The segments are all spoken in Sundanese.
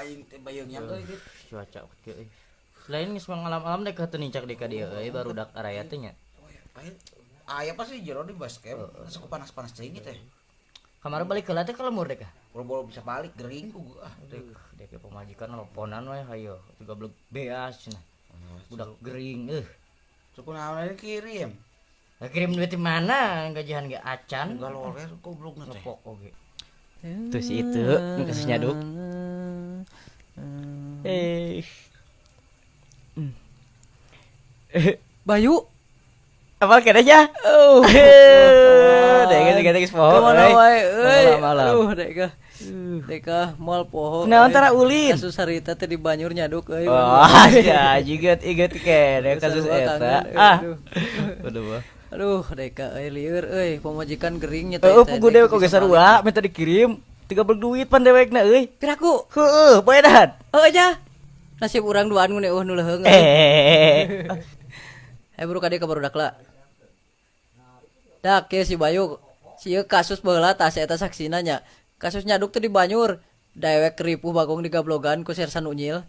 Aing teh bayeung yang euy. Cuaca kieu euy. Selain geus mangalam-alam dek teu nincak di ka dieu euy barudak araya teh nya. Aya pasti jero di basecamp. Sok panas-panas teuing teh. Kamari balik heula teh ka lembur dek. Boro-boro bisa balik gering ku ah. Dek pamajikan nelponan we hayo tiga beleg beas cenah. Budak gering euh. Suku naon kirim. Lah kirim duit di mana? Gajian ge acan. Enggak loler goblok teh. Ngepok oge. Tuh si itu nu kasus nyaduk. Bayu. Apa kira aja? Oh. Dek geus poho. Kemana wae euy. Aduh dek. Dek moal poho. Naon tara ulin? Kasus harita teh di Banyur nyaduk euy. Oh, ya jiget iget kene kasus eta. Ah. Aduh. Aduh, dek euy lieur euy, pamajikan gering nya teh. Heuh, pugu dewek oge sarua minta dikirim 30 duit pan dewekna euy. Piraku? Heueuh, poedan. Heuh nya. Nasib urang duaan mun eueuh nu leuheung. Eh buru kade ka barudak la. Dak kieu si Bayu, si ieu kasus baheula tah si eta saksina nya. Kasus nyaduk teh di Banyur, dewek ripuh bagong digablogan ku Sersan Unyil.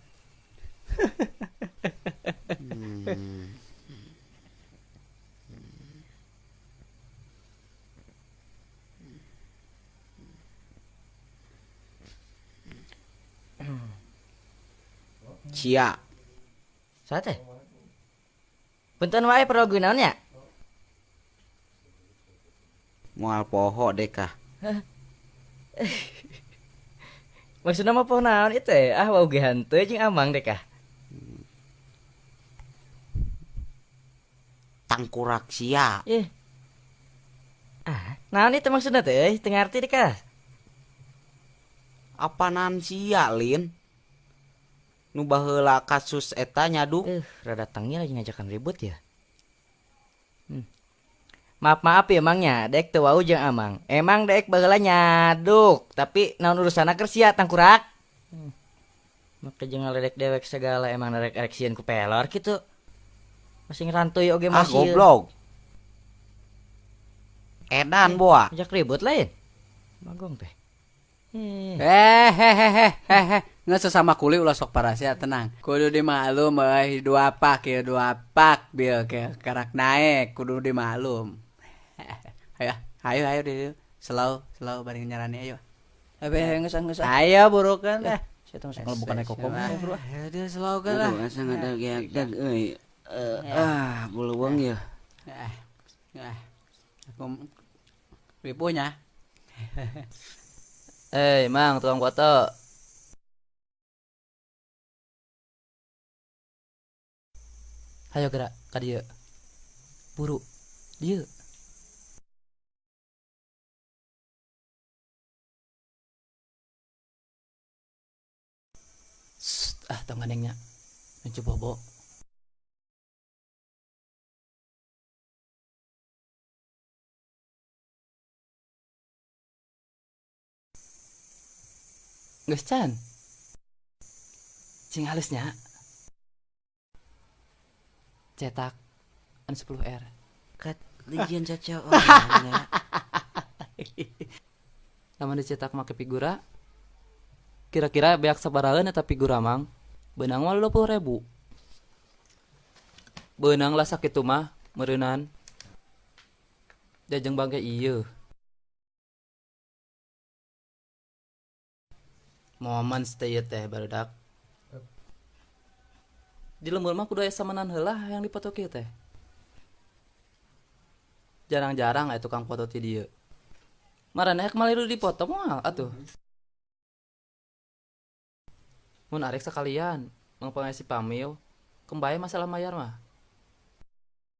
Cia. Saha teh? Punten wae perlu naon nya? Moal poho dek ah. Maksudna mah poho naon ieu teh? Ah wauge henteu jeung Amang dek ah. Tangkurak sia. Ih. Ah, naon ieu teh maksudna teh euy? Teu ngarti dek ah. Apanan sia, Lin? Nu baheula kasus eta nyaduk. Rada tangnya lagi ngajakan ribut ya. Maaf-maaf ya emangnya, dek teu wau jeung Amang. Emang dek baheula nyaduk, tapi naon urusanna keur sia tangkurak. Make jeung ngaledek dewek segala emang narek erek sieun ku pelor kitu. Masih ngerantuy oge ah, masih. Goblok. Edan boa. Ngajak ribut lain. Magong teh. Hehehehehe. Nggak sesama kuli ulah sok parasia tenang. Kudu dimaklum euy, dua pak ya dua pak bil ke karak naik kudu dimaklum. Ayo ayo ayo di slow slow bareng nyarani ayo. Abe geus geus. Ayo burukan lah. Saya teh masuk bukan kokom bro. Ayo dia slow kan lah. Aduh asa ngadag-dag euy. Ah buluweung ya. Aku ripuhnya. Mang tukang foto. Hayo gerak ka dieu. Buru. Dieu. Ah, tong gandengnya. Nuju bobo. Geus can. Cing halusnya. Cetak an 10R. Kat lijian caca. Lamun dicetak make figura kira-kira beak sabaraheun eta figura mang? Beunang mah 20.000. Beunang lah sakitu mah meureunan. Jajeng bangke ieu. Momen stay teh barudak. Di lembur mah kudu aya samanan heula yang dipoto kieu teh. Jarang-jarang aya tukang foto ti dieu. Maraneh kemaliru dipoto moal atuh. Mun arek sekalian mangpangesi pamil, kembae masalah mayar mah.